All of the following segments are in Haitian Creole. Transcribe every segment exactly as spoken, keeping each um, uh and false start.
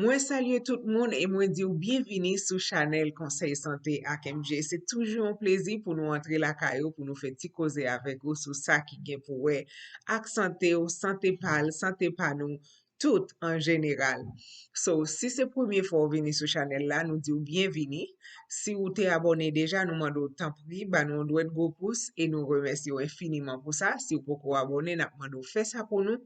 Mwen salye tout moun e mwen di w byenvini sou chanèl Konsèy Sante ak M J. Se toujou yon plezi pou nou antre lakay ou, pou nou fè ti koze avèk ou sou sa ki gen pou wè ak sante w, sante pa l, sante pa nou, tout an jeneral. So, si se premye fwa w vini sou chanèl la, nou di w byenvini. Si ou te abòne deja, nou mande w tanpri, ba nou yon dwèt gwo pous e nou remèsye w enfiniman pou sa. Si w poko abòne, n ap mande w fè sa pou nou.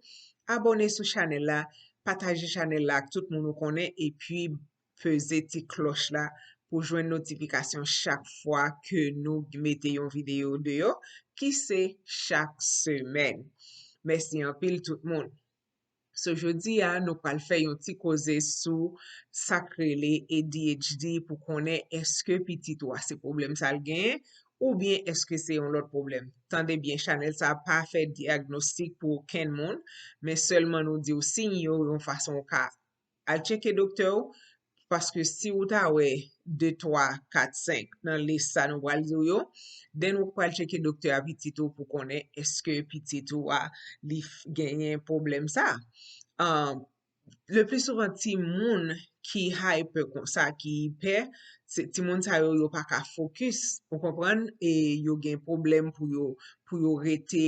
Abòne sou chanèl la, pataje chanèl la ak tout moun ou konnen, epi peze ti klòch la pou jwenn notifikasyon chak fwa ke nou mete yon videyo deyò, ki se chak semèn. Mèsi anpil tout moun. So, jodi a, nou pral fè yon ti koze sou sa k rele A D H D pou konnen èske pitit ou a se pwoblèm sa l genyen, oubyen èske se yon lòt pwoblèm. Tande byen, chanèl sa a pa fè dyagnostik pou okenn moun, men sèlman nou di w siy yo yon fason ou ka al tcheke doktè w, paske si ou ta wè de, twa, kat, senk nan lis sa nou pral di w yo, then ou pral tcheke doktè a pitit ou pou konnen èske pitit ou a li f- genyen pwoblèm sa. Um, le pli souvan, timoun ki hyper konsa, ki ipè, se timoun sa yo, yo pa ka fokis, ou konprann, e yo gen pwoblèm pou yo, pou yo rete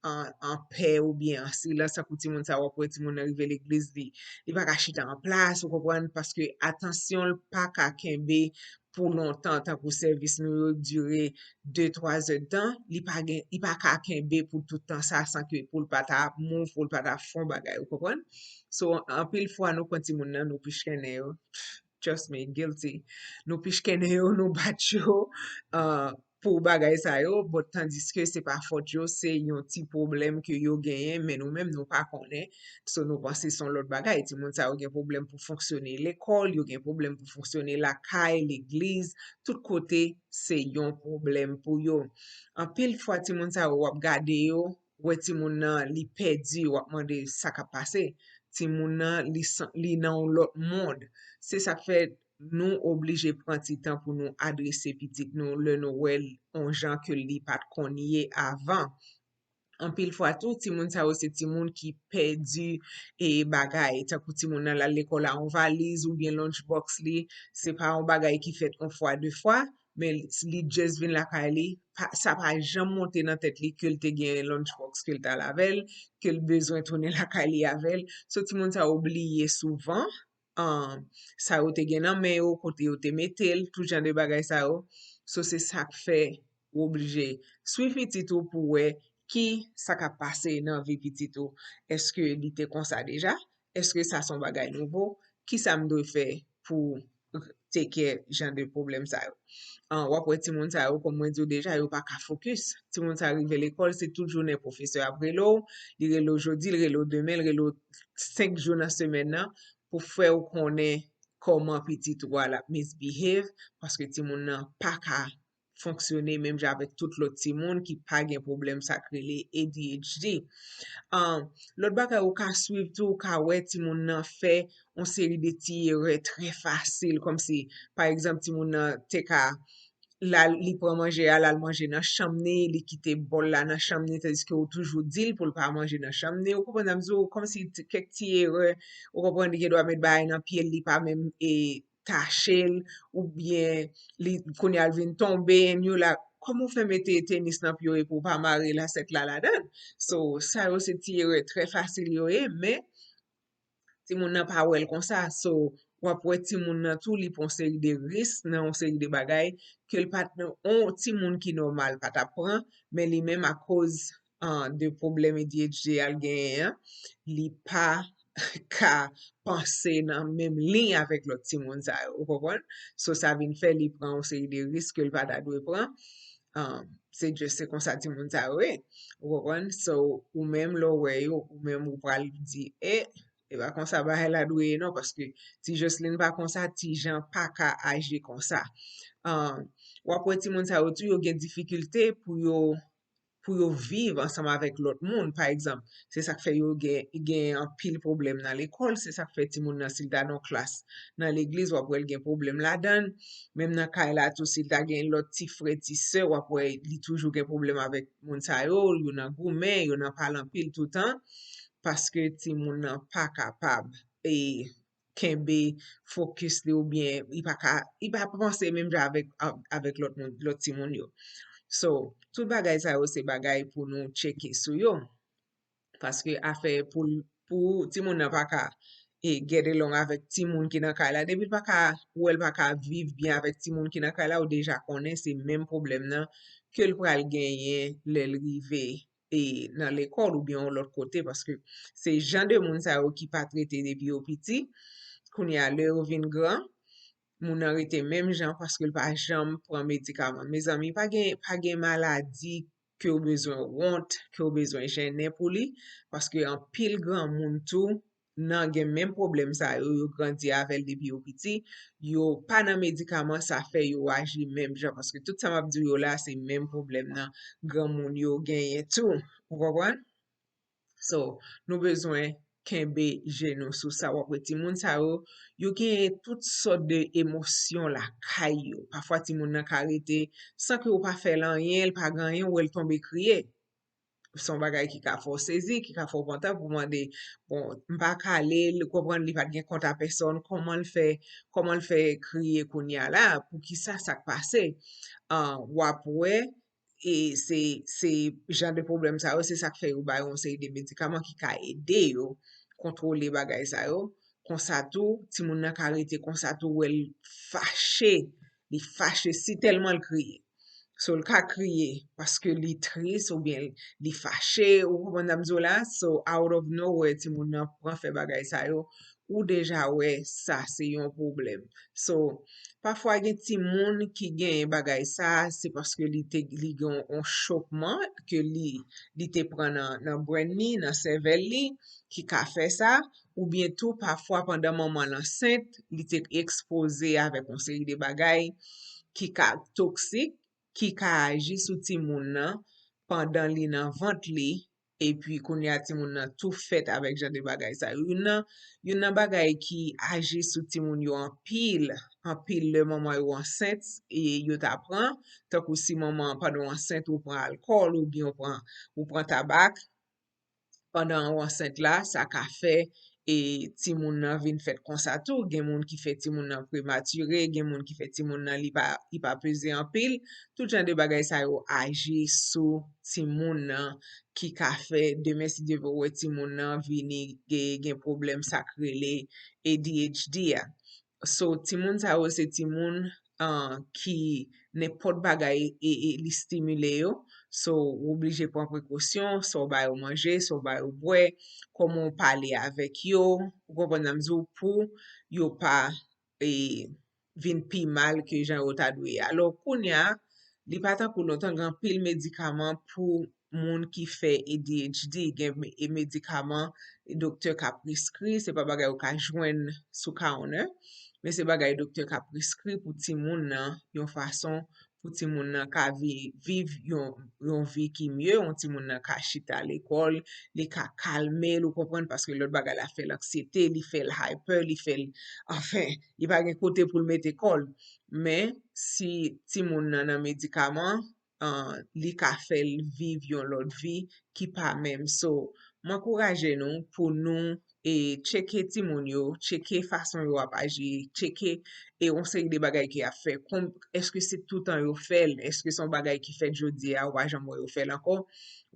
an, an pè oubyen an silans, tankou timoun sa, w ap wè timoun nan rive legliz, li, li pa ka chita an plas, ou konprann, paske atansyon l pa ka kenbe pou lontan, tankou sèvis nou yo dire de, twa zè d tan, li pa gen, li pa ka kenbe pou tout tan sa san ke pou l pa ta move, pou l pa ta fè yon bagay, ou konprann? So, anpil fwa, nou pran timoun nan, nou pichkennen yo. Trust me, guilty. Nou pichkennen yo, nou bat yo, uh, pou bagay sa yo, but tandiske se pa fòt yo, se yon ti pwoblèm ke yo genyen, men nou menm nou pa konnen. So, nou panse se yon lòt bagay. Timoun sa yo gen pwoblèm pou fonksyone lekòl, yo gen pwoblèm pou fonksyone lakay, legliz, tout kote se yon pwoblèm pou yo. Anpil fwa, timoun sa yo, w ap gade yo, wè timoun nan, li pèdi, w ap mande sa k ap pase. Timoun nan, li, san- li nan yon lòt mond. Se sa k fè nou oblije pran ti tan pou nou adrese pitit nou lè nou wè l yon jan ke li pa t konn ye avan. Anpil fwa tou, timoun sa yo se timoun ki pèdi e bagay. Tankou timoun nan l al lekòl a yon valiz oubyen lunch box li, se pa yon bagay ki fèt yon fwa, de fwa, men li just vin lakay li, pa- sa pa janm monte nan tèt li ke l te gen lunch box ke l t al avè l, ke l bezwen tounen lakay li avè l. So, timoun sa yo bliye souvan, um, sa yo te gen nan men yo, kote yo te mete l, tout jan de bagay sa yo. So, se sa k fè ou oblije swiv pitit ou pou wè ki sa k ap pase nan vi pitit ou. Èske li te konsa deja? Èske sa se yon bagay nouvo? Kisa m dwe fè pou take care jan de pwoblèm sa yo? An, w ap wè timoun sa yo, kòm mwen di w deja, yo pa ka fokis. Timoun sa yo rive lekòl, se tout jounen pwofesè ap rele w, li rele w jodi, li rele w demen, li rele w senk jou nan semèn nan pou fè w konnen kòman pitit ou a l ap misbehave, paske timoun nan pa ka fonksyone menm jan avèk tout lòt timoun ki pa gen pwoblèm sa k rele A D H D. An, lòt bagay ou ka swiv tou, ou ka wè timoun nan fè yon seri de ti erè trè fasil, kòmsi, pa egzanp, timoun nan te ka, l al, li pran manje a, l al manje nan chanm ni, li kite bòl la nan chanm ni, tandiske ou toujou di l pou l pa manje nan chanm ni. Ou konprann sa m di w? Kòmsi ti- kèk ti erè, ou konprann, li gen dwa met bagay nan pye l, li pa menm e tache l, oubyen li kounye a l vin tonbe, and you like, kòman w fè mete tenis nan pye w epi w pa mare lasèt la ladan l? So, sa yo se ti erè trè fasil yo ye, men timoun nan pa wè l konsa. So, w ap wè timoun nan tou, li pran yon seri de risk nan yon seri de bagay ke l pa t, yon timoun ki nòmal pa t ap pran, men li menm akoz an, de pwoblèm A D H D a l genyen an, li pa ka panse nan menm liy avèk lòt timoun sa yo, ou konprann? So, sa vin fè li pran yon seri de risk ke l pa ta dwe pran. Um, se just, se konsa timoun sa yo ye, ou konprann? So, ou menm, lè w wè yo, ou menm, ou pral di, e, e pa konsa bagay la dwe ye non, paske ti Jocelyn pa konsa, ti Jean pa ka aji konsa. Um, w ap wè timoun sa yo tou, yo gen difikilte pou yo pou yo viv ansanm avèk lòt moun, pa egzanp. Se sa k fè yo gen, gen anpil pwoblèm nan lekòl, se sa k fè timoun nan, si l ta nan yon klas nan legliz, w ap wè l gen pwoblèm ladan l. Menm nan kay la tou, si l ta gen lòt ti frè, ti sè, w ap wè li toujou gen pwoblèm avèk moun sa yo, yo nan goumen, yo nan pale anpil toutan, paske timoun nan pa kapab e kenbe fokis li oubyen li pa ka, li pa panse menm jan avèk, avèk lòt moun, lòt timoun yo. So, tout bagay sa yo se bagay pou nou tcheke sou yo. Paske afè pou, pou timoun nan pa ka e get along avèk timoun ki nan kay la, depi l pa ka, ou wè l pa ka viv byen avèk timoun ki nan kay la, ou deja konnen se menm pwoblèm nan ke l pral genyen lè l rive e nan lekòl oubyen yon lòt kote, paske se jan de moun sa yo ki pa trete depi yo piti, kounye a lè yo vin gran, moun nan rete menm jan paske l pa janm pran medikaman. Mezanmi, pa gen, pa gen maladi ke w bezwen wont, ke w bezwen jennen pou li, paske anpil granmoun tou nan gen menm pwoblèm sa yo, yo grandi avè l depi yo piti, yo pa nan medikaman, sa fè yo aji menm jan, paske tout sa m ap di w yo la, se menm pwoblèm nan granmoun yo genyen tou. Ou konprann? So, nou bezwen kenbe je nou sou sa. W ap wè timoun sa yo, yo gen tout sòt de emosyon lakay yo. Pafwa timoun nan ka rete san ke ou pa fè l anyen, l pa gen anyen, ou wè l tonbe kriye. Se yon bagay ki ka fè w sezi, ki ka fè w pran tan pou mande, bon, m pa ka ale, l konprann li pa t gen kont a pèsòn, kòman l fè, kòman l fè kriye kounye a la, poukisa, sa k pase? Ah, w ap wè, e se, se jan de pwoblèm sa yo, se sa k fè yo ba yo yon seri de medikaman ki ka ede yo kontwole bagay sa yo. Konsa tou, timoun nan ka rete konsa tou, wè l fache, li fache si tèlman l kriye. So, l ka kriye paske li tris oubyen li fache, ou konprann sa m di w la? So, out of nowhere, timoun nan pran fè bagay sa yo, ou deja wè sa se yon pwoblèm. So, pafwa gen timoun ki genyen bagay sa, se paske li te, li gen yon chokman ke li, li te pran nan, nan brain li, nan sèvèl li, ki ka fè sa, oubyen tou pafwa pandan manman l ansent, li te ekspoze avèk yon seri de bagay ki ka toksik, ki ka aji sou timoun nan pandan li nan vant li, epi kounye a timoun nan tou fèt avèk jan de bagay sa yo. Youn nan, youn nan bagay ki aji sou timoun yo anpil, anpil lè manman yo ansent e yo ta pran, tankou si manman an pandan w ansent ou pran alkòl oubyen ou pran, ou pran tabak, pandan ou ansent la, sa ka fè e timoun nan vin fèt konsa tou. Gen moun ki fè timoun nan prematire, gen moun ki fè timoun nan li pa, li pa peze anpil. Tout jan de bagay sa yo aji sou timoun nan ki ka fè demen si Dye vle ou wè timoun nan vini gen, gen pwoblèm sa k rele A D H D a. So, timoun sa yo se timoun, ah, ki nenpòt bagay e, e li stimile yo. So, ou oblije pran prekosyon, sa w ba yo manje, sa w ba yo bwè, kòman w pale avèk yo, ou konprann sa m di w, pou yo pa, e, vin pi mal ke jan yo ta dwe ye. Alò, kounye a, li pa tankou lontan, gen anpil medikaman pou moun ki fè A D H D, gen me-, e medikaman doktè ka preskri, se pa bagay ou ka jwenn sou counter, men se bagay doktè ka preskri pou timoun nan, yon fason pou timoun nan ka vi-, viv yon, yon vi ki mye, yon timoun nan ka chita lekòl, li ka kalme l, ou konprann, paske lòt bagay la fè l anksyete, li fè l hyper, li fè l, anfen, li pa gen kote pou l mete kò l. Men, si timoun nan nan medikaman, ah, li ka fè l viv yon lòt vi ki pa menm. So, m ankouraje nou pou nou e tcheke timoun yo, tcheke fason yo ap aji, tcheke e yon seri de bagay ke y ap fè. Kon, èske se toutan yo fè l? Èske se yon bagay ki fèt jodi a, ou pa janm wè yo fè l ankò?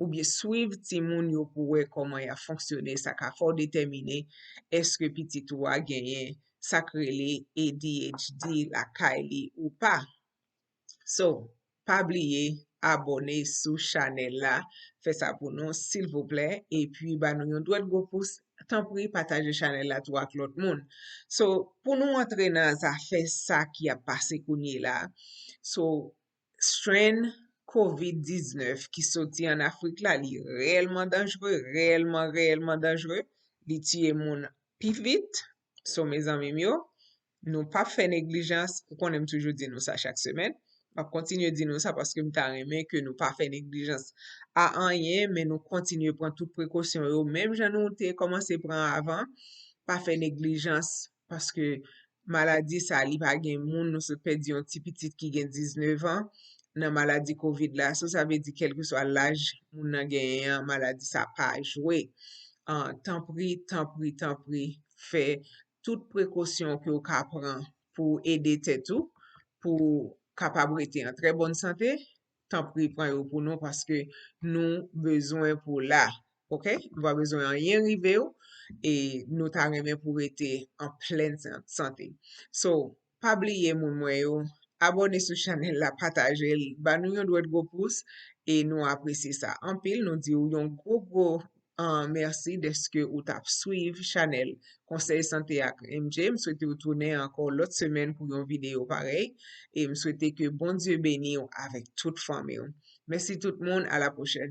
Oubyen swiv timoun yo pou wè kòman y ap fonksyone, sa ka fè w detèmine èske pitit ou a genyen sa k rele A D H D lakay li ou pa. So, pa bliye abòne sou chanèl la, fè sa pou nou, silvouplè, epi ba nou yon dwèt gwo pous, tanpri pataje chanèl la tou ak lòt moun. So, pou nou antre nan zafè sa ki ap pase kounye la, so, strain kovid diznèf ki soti ann Afrik la, li reyèlman danjre, reyèlman, reyèlman danjre, li tiye moun pi vit. So, mezanmi m yo, nou p ap fè neglijans, ou konnen m toujou di nou sa chak semèn. M ap kontinye di nou sa paske m ta renmen ke nou pa fè neglijans a anyen, men nou kontinye pran tout prekosyon yo, menm jan nou te kòmanse pran avan. Pa fè neglijans, paske maladi sa, li pa gen moun, nou sot pèdi yon ti pitit ki gen diznèf an nan maladi kovid la. So, sa vle di, kèlkeswa laj moun nan genyen an, maladi sa pa jwe. Ah, tanpri, tanpri, tanpri, fè tout prekosyon ke w ka pran pou ede tèt ou, pou w kapab rete an trè bòn sante, tanpri pran yo pou nou paske nou bezwen pou la. Oke? Nou pa bezwen anyen rive w e nou ta renmen pou rete an plèn san- sante. So, pa bliye moun mwen yo, abòne sou chanèl la, pataje l, ba nou yon dwèt gwo pous e nou apresye sa anpil. Nou di w yon gwo gwo an mèsi dèske ou t ap swiv chanèl Konsèy Sante ak M J. M swete w tounen ankò lòt semèn pou yon videyo parèy. E m swete ke Bondye beni w avèk tout fanmi w. Mèsi tout moun, a la pwochèn.